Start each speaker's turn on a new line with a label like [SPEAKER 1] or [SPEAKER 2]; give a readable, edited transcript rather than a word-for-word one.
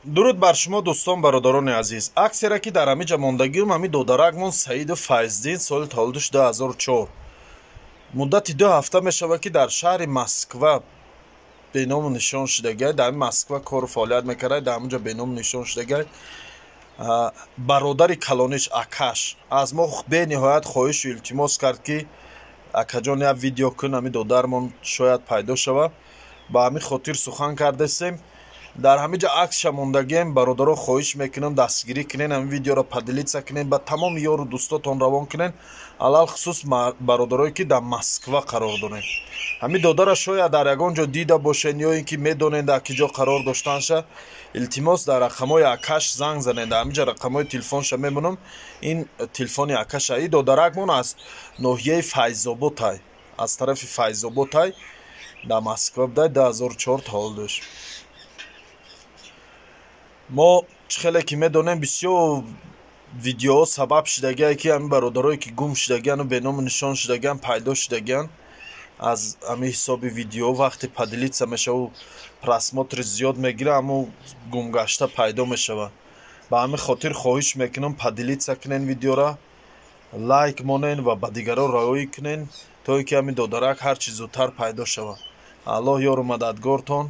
[SPEAKER 1] Дуруд бар шумо, дӯстон, бародарони азиз. Аксера ки дар ҳамиҷа мондагиум, ҳами додаракмон Саиду Файздин, соли таваллудаш 2004, муддати 2 ҳафта мешавад, ки дар шаҳри Москва беному нишон шудагай. Дар Москва кору фаъолият мекард, дар ҳамунҷа беному нишон шудагай. Бародари калониш, акаш, аз мо бениҳоят хоҳишу илтимос кард, ки акаҷон, як видео кун, ҳами додармон шояд пайдо шавад. Ба ҳамин хотир сухан кардастем. Дар ҳамин ҷа аксша мондагием. Бародаро, хоҳиш мекунам, дастгирӣ кунен, ҳамин видеоро поделиться кунен, ба тамоми ёру дӯстотон равон кунен, алалхусус бародарое ки дар Москва қарор дорем. Ҳамин додара шояд дар ягон ҷо дида бошен ё ин ки медонен дар ки ҷо қарор доштанша. Илтимос, дар рақамҳои акаш занг занед. Дар ҳамин ҷа рақамҳои телефонша мемонам. Ин телефони акаша. И додаракмон аз ноҳияи Файзоботай, аз тарафи Файзоботай, дар Москва будай, 2004 таваллуд дошт. Мо чӣ хеле ки медонем, бисёр видеоҳо сабаб шудагие, ки ҳамин бародарое ки гум шудагиану беному нишон шудагиан, пайдо шудагиан. Аз ҳамин ҳисоби видео, вақте поделиться мешаву просмотри зиёд мегира, ҳамо гумгашта пайдо мешавад. Ба ҳамин хотир хоҳиш мекунам, поделиться кунен видеора, лайк монен ва ба дигарон равоӣ кунен, то ин ки ҳамин додарак ҳарчи зудтар пайдо шавад. Аллоҳ ёру мададгортон.